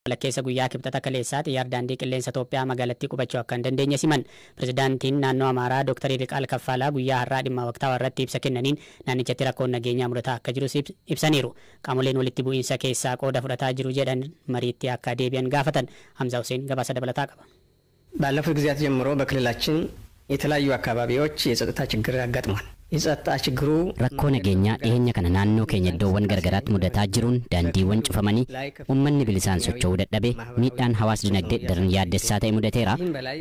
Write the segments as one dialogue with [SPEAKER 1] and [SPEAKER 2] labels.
[SPEAKER 1] Walakkeessa guyyaa Kibxata kaleessaa xiyyaarri daandii qilleensa Itoophiyaa magaalattii qubachuu akka hin dandeenye siman. Pirezidaantiin naannoo Amaaraa Dr. Yiliqaal Kaffaalaa guyyaa har'aa dhimma waqtaawaa irratti ibsa kennaniin naannichatti rakkoon nageenyaa mudataa akka jirus ibsaniiru. Qaamoleen walitti bu'iinsa keessaa qooda fudhataa jiru jedhan mariitti akka deebi'an gaafatan. Hamza Hussein gabaasa dabalataa qaba.
[SPEAKER 2] ባለፉት ጊዜያት ጀምሮ በክልላችን የተለያዩ አካባቢዎች የጸጥታ ችግር አጋጥሟል። የጸጥታ ችግሩ
[SPEAKER 3] Rakkoo nageenyaa dhiyeenya kana naannoo keenya iddoowwan garagaraatti mudataa jiruun daandiiwwan cufamanii uummanni bilisaan socho'uu dadhabe miidhaan hawaas dinagdee daran yaaddessaa ta'e mudateera.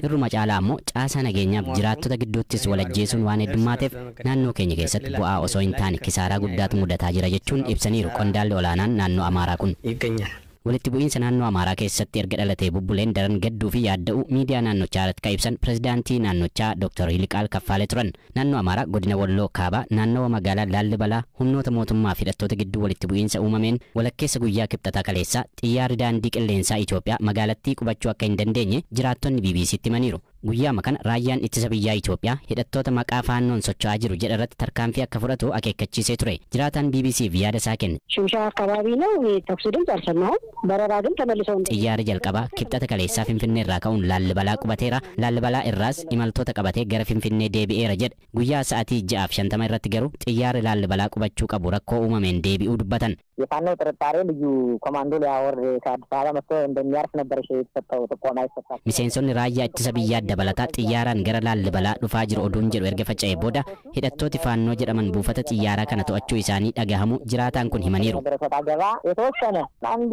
[SPEAKER 3] Irruma caalaa ammoo caasaa nageenyaaf jiraattota gidduuttis walajjeesuun waan heddumaateef naannoo keenya keessatti bu'aa osoo hin taane kisaaraa guddaatu mudataa jira jechuun ibsaniiru qondaalli olaanaan naannoo Amaaraa kun.
[SPEAKER 2] ይገኛል።
[SPEAKER 3] Walitti bu'iinsa naannoo Amaaraa keessatti erga dhalatee bubbuleen daran gadduu fi yaadda'uu miidiyaa naannochaa irratti kan ibsan pirezidaantii naannochaa Dr. Yiliqaal Kaffaalee turan. Naannoo Amaaraa godina Walloo Kaabaa naannawa magaalaa Laallibalaa humnoota mootummaa fi hidhattoota gidduu walitti bu'iinsa uumameen walakkeessa guyyaa Kibxataa kaleessaa xiyyaarri daandii qilleensaa Itoophiyaa magaalattii qubachuu akka hin dandeenye jiraattonni BBCtti himaniiru. Guyyaama kana raayyaan ittisa biyyaa Itoophiyaa hidhattoota maqaa faannoon socho'aa jiru jedha irratti tarkaanfii akka fudhatu akeekkachiisee ture. Jiraataan BBCf yaada isaa kenne.
[SPEAKER 4] ሽምሻ አካባቢ ነው። የተኩስ ድምፅ አልሰማሁም። በረራ ግን ተመልሰው
[SPEAKER 3] Xiyyaarri jalqabaa Kibxata kaleessaa Finfinnee irraa ka'uun Laallibalaa qubateera. Laallibalaa irraas imaltoota qabatee gara Finfinnee deebi'eera jedhe. Guyyaa sa'aatii 6:50 irratti garuu xiyyaarri Laallibalaa qubachuu qabu rakkoo uumameen deebi'uu dubbatan.
[SPEAKER 4] የፋኖ ጥርጣሬ ልዩ ኮማንዶ ሊያወርድ ከአዲስ አበባ መጥቶ እንደሚያርፍ ነበር የተሰጠው ጥቆማ ይሰጣል።
[SPEAKER 3] Miseensonni raayyaa ittisa biyyaa dabalataa xiyyaaraan gara Laallibalaa dhufaa jiru oduun jedhu erga faca'ee booda hidhattooti faannoo jedhaman buufata xiyyaaraa kana to'achuu isaanii dhagahamuu jiraataan kun himaniiru.
[SPEAKER 4] ነበረ ሰጣ ገባ የተወሰነ አንድ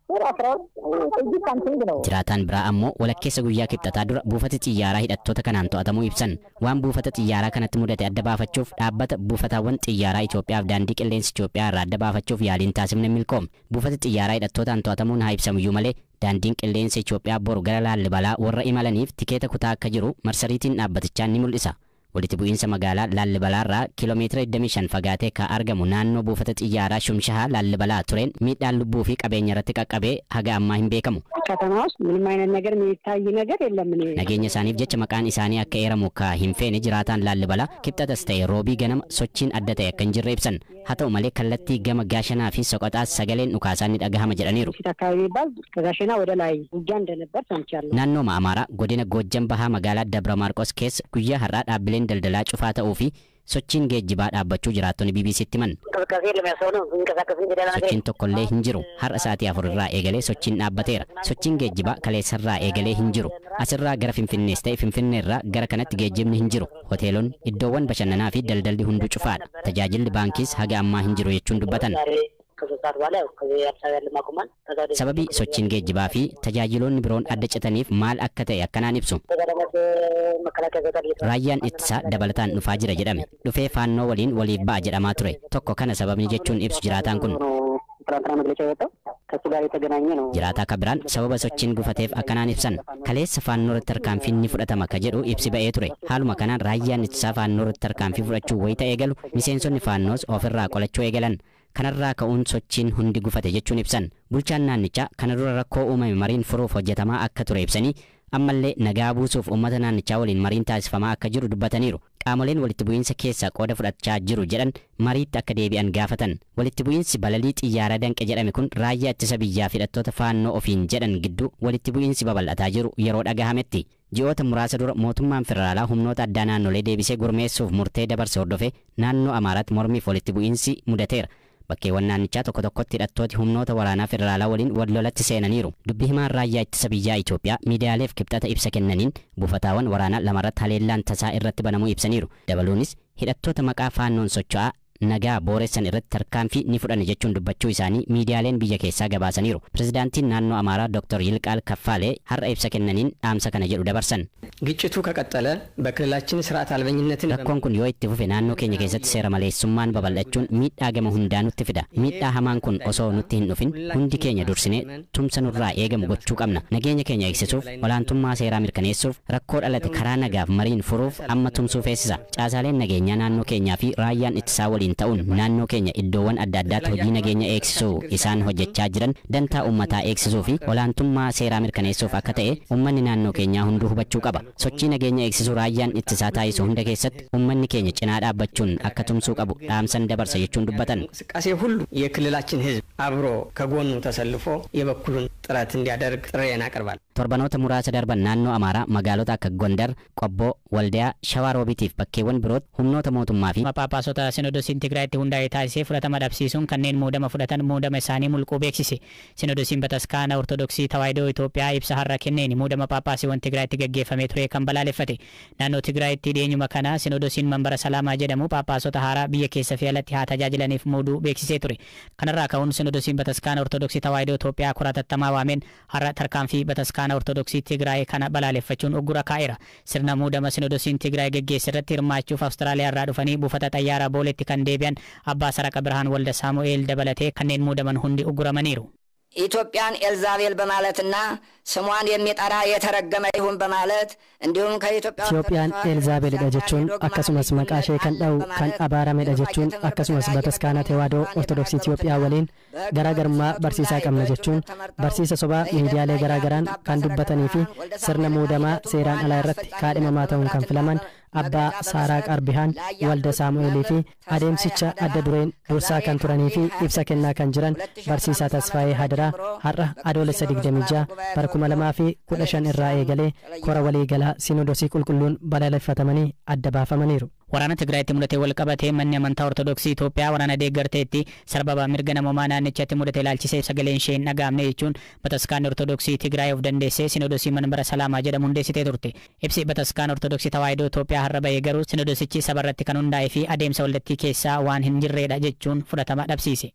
[SPEAKER 4] 10 12 ጥይት ሳምቲንግ ነው።
[SPEAKER 3] Jiraataan biraa ammoo walakkeessa guyyaa Kibxataa dura buufati xiyyaaraa hidhattoota kanaan to'atamuu ibsan. Waan buufata xiyyaaraa kanatti mudate adda baafachuuf dhaabbata buufataawwan xiyyaaraa Itoophiyaaf daandii qilleensa Itoophiyaa irraa adda baafachuuf yaaliin taasifne milkoomne. Buufati xiyyaaraa hidhattootaan to'atamuun haa ibsamuyyuu malee daandiin qilleensa Itoophiyaa boru gara Laallibalaa warra imalaniif tikeeta kutaa akka jiru marsariitiin dhaabbatichaa ni mul'isa. Walitti bu'iinsa magaalaa Laallibalaa irraa kiiloomeetira 25 fagaatee kan argamu naannoo buufata xiyyaaraa Shumshahaa Laallibalaa tureen miidhaan lubbuu fi qabeenya irratti qaqqabee haga ammaa hin beekamu.
[SPEAKER 4] ከተማ ውስጥ ምንም አይነት ነገር የሚታይ ነገር የለም። እኔ
[SPEAKER 3] Nageenya isaaniif jecha maqaan isaanii akka eeramu ka hin feene jiraataan Laallibalaa Kibxatas ta'e roobii ganama sochiin adda ta'e akka hin jirre ibsan. Haa ta'u malee kallattii gama Gaashanaa fi Soqoxaas sagaleen dhukaasaa ni dhagahama jedhaniiru.
[SPEAKER 4] ፊት አካባቢ የሚባል ከጋሸና ወደ ላይ ውጊያ እንደነበር ሰምቻለሁ።
[SPEAKER 3] Naannooma Amaaraa godina Goojjam Bahaa magaalaa Dabra Maarqos keessa guyyaa har'aa dhaabbileen daldalaa cufaa ta'uu fi sochiin geejjibaa dhaabbachuu jiraattonni BBCtti himan.
[SPEAKER 4] እንቅስቃሴ የለም። ያው ሰው ነው የሚንቀሳቀስ እንጂ ሌላ ነገር
[SPEAKER 3] Sochiin tokkollee hin jiru. Har'a sa'aatii 4 irraa eegalee sochiin dhaabbateera. Sochiin geejjibaa kaleessarraa eegalee hin jiru. Asirraa gara Finfinnees ta'e Finfinneerraa gara kanatti geejjibni hin jiru. Hoteelonni, iddoowwan bashannanaa fi daldalli hunduu cufaadha. Tajaajilli baankiis haga ammaa hin jiru jechuun dubbatan.
[SPEAKER 4] ዛሬ ከ3 ሰዓት በኋላ ያው ከዚህ አዲስ አበባ ያለ ማቆማል። ከዛ ወደ
[SPEAKER 3] Sababii sochiin geejjibaa fi tajaajiloonni biroon adda citaniif maal akka ta'e akkanaan ibsu.
[SPEAKER 4] ከዛ ደግሞ መከላከያ ዘጋ
[SPEAKER 3] Raayyaan ittisaa dabalataan dhufaa jira jedhame. Dhufee faannoo waliin waliif ba'a jedhamaa ture. Tokko kana sababni jechuun ibsu jiraataan kun.
[SPEAKER 4] ትናንትና መግለጫ የወጣው ከእሱ ጋር የተገናኘ ነው።
[SPEAKER 3] Jiraataa kan biraan sababa sochiin gufateef akkanaan ibsan. Kaleessa faannoo irratti tarkaanfiin ni fudhatama ka jedhu ibsi ba'ee ture. Haaluma kanaan raayyaan ittisaa faannoo irratti tarkaanfii fudhachuu wayita eegalu miseensonni faannoos ofirraa qolachuu eegalan. Kanarraa ka'uun sochiin hundi gufate jechuun ibsan. Bulchaan naannichaa kana dura rakkoo uumame mariin furuuf hojjetamaa akka ture ibsanii ammallee nagaa buusuuf uummata naannichaa waliin mariin taasifamaa akka jiru dubbataniiru. Qaamoleen walitti bu'iinsa keessaa qooda fudhachaa jiru jedhan mariitti akka deebi'an gaafatan. Walitti bu'iinsi balalii xiyyaaraa danqe jedhame kun raayyaa ittisa biyyaa fi hidhattoota faannoo ofiin jedhan gidduu walitti bu'iinsi babal'ataa jiru yeroo dhagahametti. Ji'oota muraasa dura mootummaan federaalaa humnoota addaa naannolee deebisee gurmeessuuf murtee dabarse hordofee naannoo Amaaraatti mormiif walitti bu'iinsi mudateera. Bakkeewwan naannichaa tokko tokkotti hidhattooti humnoota waraanaa federaalaa waliin wal lolatti seenaniiru. Dubbi himaan raayyaa ittisa biyyaa Itoophiyaa miidiyaaleef Kibxata ibsa kennaniin buufataawwan waraanaa lamarratti haleellaan tasaa irratti banamuu ibsaniiru. Dabaluunis hidhattoota maqaa faannoon socho'aa nagaa booressan irratti tarkaanfii ni fudhanna jechuun dubbachuu isaanii miidiyaaleen biyya keessaa gabaasaniiru. Pirezidaantiin naannoo Amaaraa Dr. Yilqaal Kaffaalee har'a ibsa kennaniin dhaamsa kana jedhu dabarsan.
[SPEAKER 2] ግጭቱ ከቀጠለ በክልላችን ስርዓት አልበኝነትን
[SPEAKER 3] Rakkoon kun yoo itti fufe naannoo keenya keessatti seera maleessummaan babal'achuun miidhaa gama hundaa nutti fida. Miidhaa hamaan kun osoo nutti hin dhufin hundi keenya dursinee tumsa nurraa eegamu gochuu qabna. Nageenya keenya eegsisuuf, olaantummaa seeraa mirkaneessuuf, rakkoo dhalate karaa nagaaf mariin furuuf amma tumsuu feesisa. Caasaaleen nageenyaa naannoo keenyaa fi raayyaan ittisaa waliin ta'uun naannoo keenya iddoowwan adda addaatti hojii nageenya eegsisuu isaan hojjechaa jiran dantaa uummataa eegsisuu fi olaantummaa seeraa mirkaneessuuf akka ta'e uummanni naannoo keenyaa hunduu hubachuu qaba. Sochii nageenya eegsisuu raayyaan ittisaa taasisu hunda keessatti uummanni keenya cinaa dhaabbachuun akka tumsuu qabu dhaamsan dabarsa jechuun dubbatan.
[SPEAKER 2] እንቅስቃሴ ሁሉ የክልላችን ሕዝብ አብሮ ከጎኑ ተሰልፎ የበኩሉን ጥረት እንዲያደርግ ጥሪዬን አቀርባለሁ።
[SPEAKER 3] Torbanoota muraasa darban naannoo Amaaraa magaalota akka Gondar, Qobboo, Waldiyaa, Shawaa Roobiitiif bakkeewwan birootti humnoota mootummaa fi
[SPEAKER 1] Phaaphaasota Sinoodosiin Tigraayitti hundaa'e taasisee fudhatama dhabsiisuun kanneen muudama fudhatan muudama isaanii mulquu beeksise. Sinoodosiin Bataskaana Ortodoksii Tawaahidoo Itoophiyaa ibsa har'a kenneen muudama Phaaphaasiiwwan Tigraayitti gaggeeffamee ture kan balaaleffate. Naannoo Tigraayitti dhiyeenyuma kana Sinoodosiin Manbara Salaamaa jedhamu Phaaphaasota haaraa biyya keessa fi alatti haa tajaajilaniif muuduu beeksisee ture. Kanarraa ka'uun Sinoodosiin Bataskaana Ortodoksii Tawaahidoo Itoophiyaa kora hatattamaa waameen har'a tarkaanfii Bataskaana Ortodoksii Tigraay kana balaaleffachuun uggura kaa'eera. Sirna muudama Sinoodosiin Tigraay geggeesse irratti hirmaachuuf Awustiraaliyaa irraa dhufanii buufata xayyaaraa Booleetti kan deebi'an Abbaa Saraqa Birhaan Walda Saamu'eel dabalatee kanneen muudaman hundi ugguramaniiru.
[SPEAKER 5] ኢትዮጵያን ኤልዛቤል በማለትና ስሟን የሚጠራ የተረገመ ይሁን በማለት እንዲሁም ከኢትዮጵያ
[SPEAKER 6] Itiyoophiyaan Eelzaabeelidha jechuun akkasumas maqaa ishee kan dha'u kan abaaramedha jechuun akkasumas bataskaana Tewaahidoo Ortodoksii Itiyoophiyaa waliin garaagarummaa barsiisaa qabna jechuun barsiisa sobaa miidiyaalee garaagaraan kan dubbatanii fi sirna muudamaa seeraan alaa irratti kaadhimamaa ta'uun kan filaman Abbaa Saaraa Qarbihaan Walda Saamu'eelii fi adeemsicha adda dureen dursaa kan turanii fi ibsa kennaa kan jiran barsiisaa Tasfaayee Hadaraa har'a Adoolessa 26 bara 2015 irraa eegalee kora waliigalaa Sinoodosii qulqulluun balaaleffatamanii adda baafamaniiru.
[SPEAKER 1] Waraana Tigraayitti mudate wal qabatee manni amantaa Ortodoksii Itoophiyaa waraana deeggarteetti sarbaba mirga namoomaa naannichatti mudate ilaalchisee sagaleen ishee hin dhaga'amne jechuun Bataskaanni Ortodoksii Tigraay of dandeessee Sinoodosii Manbara Salaamaa jedhamu hundeessitee turte. Ibsi Bataskaan Ortodoksii Tawaahidoo Itoophiyaa har'a bahee garuu Sinoodosichi sabarratti kan hundaa'ee fi adeemsa waldattii keessaa waan hin jirreedha jechuun fudhatama dhabsiise.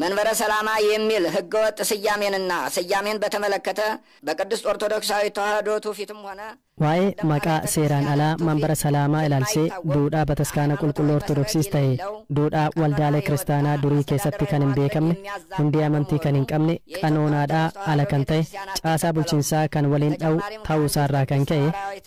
[SPEAKER 5] መንበረ ሰላማ የሚል ህገወጥ ስያሜንና ስያሜን በተመለከተ በቅድስት ኦርቶዶክሳዊ ተዋሕዶ ትውፊትም ሆነ
[SPEAKER 6] Waa'ee maqaa seeraan alaa Manbara Salaamaa ilaalchisee duudhaa bataskaana qulqulluu Ortodoksiis ta'e duudhaa waldaalee kiristaanaa durii keessatti kan hin beekamne, hundee amantii kan hin qabne, qanoonaadhaa ala kan ta'e, caasaa bulchiinsaa kan waliin dha'u ta'uusaarraa kan ka'e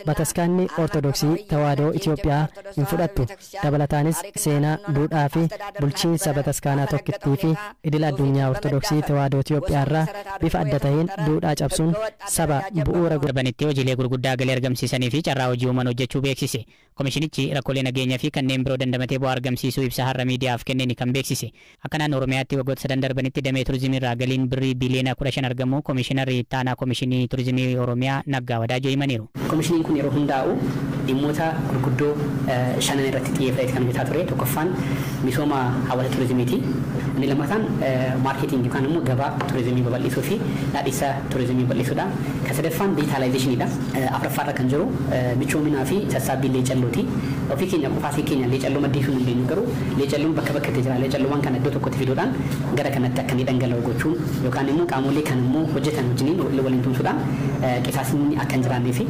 [SPEAKER 6] bataskaanni Ortodoksii Tawaahidoo Itiyoophiyaa hin fudhattu. Dabalataanis seenaa, duudhaa fi bulchiinsa bataskaanaa tokkittii fi idil addunyaa Ortodoksii Tawaahidoo Itiyoophiyaa irraa bifa adda ta'een duudhaa cabsuun saba bu'uura
[SPEAKER 1] darbanitti hojiilee gurguddaa galii argamsiisanii fi carraa hojii uuman hojjechuu beeksise. Komishinichi rakkoolee nageenyaa fi kanneen biroo dandamatee bu'aa argamsiisuu ibsa har'a miidiyaaf kenneen kan beeksise. Akka naannoo Oromiyaatti waggoota sadan darbanitti damee turizimii irraa galiin birrii biliyoona 15 argamu Komishinarri Ittaanaa Komishinii Turizimii Oromiyaa Naggaa Wadaajoo himaniiru.
[SPEAKER 7] Komishiniin kun yeroo hundaa'u dhimmoota gurguddoo shanan irratti xiyyeeffatee kan hojjetaa ture. Tokkoffaan misooma hawwata turizimiiti. Inni lammataan maarkeetingii yookaan immoo gabaa turizimii babal'isuu fi dhaadhisa turizimii babal'isuudha. Kan sadaffaan dijitaalaayizeshiniidha. Afuraffaarra kan jiru michoominaa fi sassaabbii leecallooti. Ofii keenya qofaasii keenya leecalloo maddisiisuu hin dandeenyu, garuu leecalloon bakka bakkatti jira. Leecalloowwan kana iddoo tokkotti fiduudhaan gara kanatti akka inni dhangala'u gochuun yookaan immoo qaamolee kan immoo hojjetan wajjiniin waliin tumsuudhaan qisaasni akka hin jiraannee fi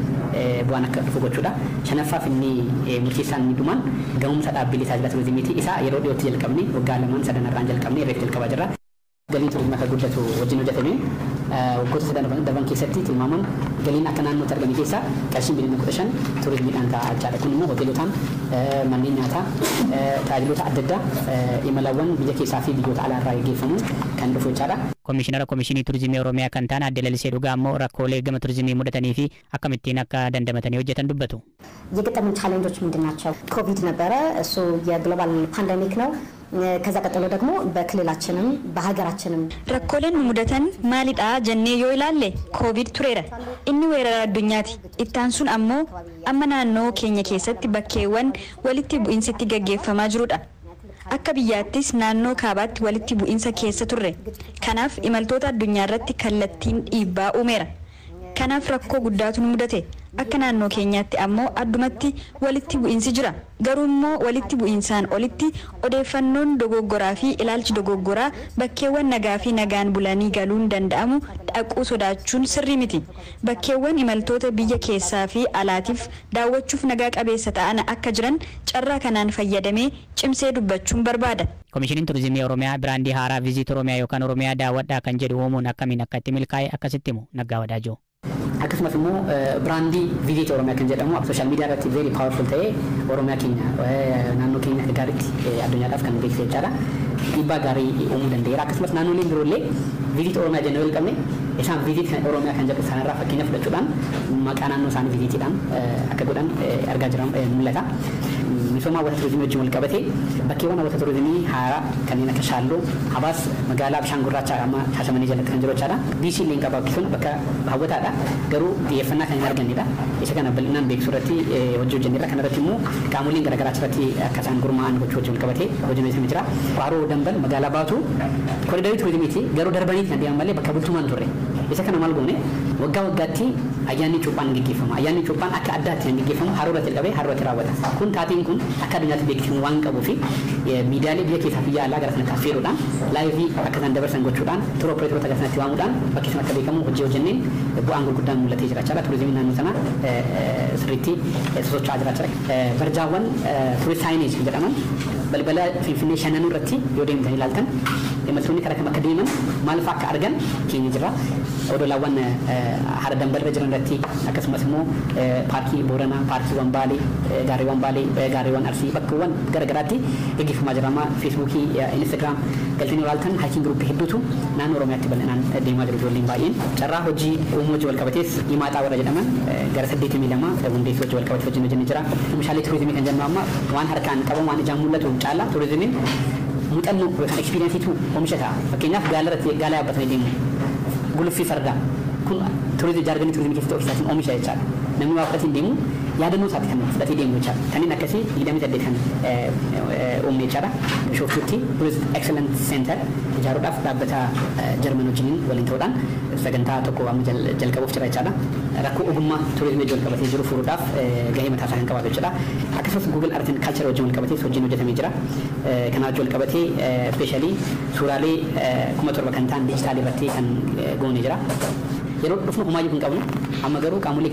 [SPEAKER 7] bu'aan akka dhufu gochuudha. Shanaffaaf inni murteessaan inni dhumaan ga'umsa dhaabbilee tajaajila turizimiiti. Isa yeroo dhiyootti jalqabne, waggaa lamaan sadan irraan jalqabne irreef jalqabaa jirra. Galiin turizimii akka guddatu wajjin hojjetame waggoota sadan darban keessatti tilmaaman galiin akka naannootti argame keessaa qarshiin biliyoona 15 turizimiidhaan ta'a jechaadha. Kun immoo hoteelotaan, manneen nyaataa, tajaajiloota adda addaa, imalawwan biyya keessaa fi biyyoota alaa irraa gaggeeffamuun kan dhufu jechaadha.
[SPEAKER 1] Komishinara Komishinii Turizimii Oromiyaa kan ta'an Aadde Lalisee Dhugaa immoo rakkoolee gama turizimii mudatanii fi akkamittiin akka dandamatanii hojjetan dubbatu.
[SPEAKER 8] የገጠሙን ቻሌንጆች ምንድን ናቸው? ኮቪድ ነበረ። እሱ የግሎባል ፓንደሚክ ነው። ከዛ ቀጥሎ ደግሞ በክልላችንም በሀገራችንም
[SPEAKER 9] Rakkooleen nu mudatan maalidha jennee yoo ilaalle, koovid tureera. Inni weerara addunyaati. Ittaan sun ammoo amma naannoo keenya keessatti bakkeewwan walitti bu'iinsitti gaggeeffamaa jirudha. Akka biyyaattis naannoo kaabaatti walitti bu'iinsa keessa turre. Kanaaf imaltoota addunyaa irratti kallattiin dhiibbaa uumeera. Kanaaf rakkoo guddaatu nu mudate. Akka naannoo keenyaatti ammoo addumatti walitti bu'iinsi jira. Garuu immoo walitti bu'iinsaan olitti odeeffannoon dogoggoraa fi ilaalchi dogoggoraa bakkeewwan nagaa fi nagaan bulanii galuun danda'amu dhaquu sodaachuun sirrii miti. Bakkeewwan imaltoota biyya keessaa fi alaatiif daawwachuuf nagaa qabeessa ta'an akka jiran carraa kanaan fayyadamee cimsee dubbachuun barbaada.
[SPEAKER 1] Komishiniin Turizimii Oromiyaa biraandii haaraa Visit Oromiyaa yookaan Oromiyaa daawwadhaa kan jedhu uumuun akkamiin akka itti milkaa'e akkasitti himu Naggaa Wadaajoo.
[SPEAKER 7] Akkasumas immoo biraandii Visit Oromiyaa kan jedhamu social media irratti very powerful ta'ee Oromiyaa keenya, naannoo keenya akka gaariitti addunyaadhaaf kan beeksise jechaadha. Dhiibbaa gaarii uumuu danda'eera. Akkasumas naannoleen biroollee Visit Oromiyaa jennee wal qabne isaan Visit Oromiyaa kan jedhu sanarraa fakkeenya fudhachuudhaan maqaa naannoo isaanii visitiidhaan akka godhan argaa jira mul'ata. Misooma hawwata turizimii wajjin wal qabatee bakkeewwan hawwata turizimii haaraa kanneen akka Shaalloo, Habaas, magaalaa bishaan gurraacha amma Shaashamannee jalatti kan jiru jechaadha. Biishii illee qaba bakki sun bakka hawwataadha. Garuu xiyyeeffannaa kan hin argannedha. Isa kana bal'inaan beeksisuu irratti hojii hojjenneerra. Kana irratti immoo qaamoleen garaagaraa achirratti akka isaan gurmaa'an gochuu wajjin wal qabatee hojiin hojjetamee jira. Haroo Dambal magaalaa Baatu koriidarii turizimiiti garuu darbaniiti kan deeman malee bakka bultumaan turre. Isa kana maal goone waggaa waggaatti ayyaanni cuuphaan gaggeeffama. Ayyaanni cuuphaan akka addaatti kan gaggeeffamu haroo irratti qabee haroo irratti raawwata. Kun taateen kun akka addunyaatti beeksifamu waan qabuu fi miidiyaalee biyya keessaa fi biyya alaa gara sanatti affeeruudhaan laayivii akka isaan dabarsan gochuudhaan tuur opereetoroota gara sanatti waamuudhaan bakki sun akka beekamu hojii hojjenneen bu'aan gurguddaan mul'atee jira jechaadha. Turizimiin naannoo sanaa sirriitti sosocho'aa jira jechaadha. Barjaawwan tuurist saayineej jedhaman balbala Finfinnee shananuu irratti yoo deemtan ilaaltan imaltoonni karaa kam akka deeman maal fa'aa akka argan keenya jira. Odolaawwan hara dambalirra jiran irratti akkasumas immoo paarkii Booranaa, paarkiiwwan Baalee, gaarreewwan Baalee, gaarreewwan Arsii bakkeewwan garaagaraatti gaggeeffamaa jira. Amma Feesbuukii, Instagiraam galtanii ilaaltan haakiin giruuppii hedduutu naannoo Oromiyaatti bal'inaan deemaa jiru ijoolleen baay'een. Carraa hojii uumuu wajjin wal qabatees himaaxaa warra jedhaman gara 82 hundeessuu wajjin wal qabatee hojiin hojjennee jira. Oomishaalee turizimii kan jennu amma waan harkaan qabamu waan ijaan mul'atu caala turizimiin muuxannoo yookaan ekspiriyensiitu oomisha ta'a. Fakkeenyaaf gaala irratti gaala yaabbatanii deemu. Guluffii fardaa kun turizimii jaarganii turizimii keessatti ofiisaatiin oomisha jechaadha. Namni waa fudhatee deemu yaadannoo isaatti kan fudhatee deemu jechaadha. Kanneen akkasii 28 kan uumne jechaadha. Bishooftuutti Tourist Excellence Center ijaaruudhaaf dhaabbata Jarman wajjiniin waliin ta'uudhaan sagantaa tokko amma jalqabuuf jira jechaadha. Rakkoo ogummaa turizimii wajjin wal qabatee jiru furuudhaaf gahee mataa isaa kan qabaatu jechuudha. Akkasumas Google Art and Culture wajjin wal qabatee hojiin hojjetamee jira. Kana wajjin wal qabatee ispeeshaalii suuraalee 7,000 kan ta'an diijitaalii irratti kan goone jira. Yeroo dhufnu homaayyuu hin qabnu amma garuu qaamolee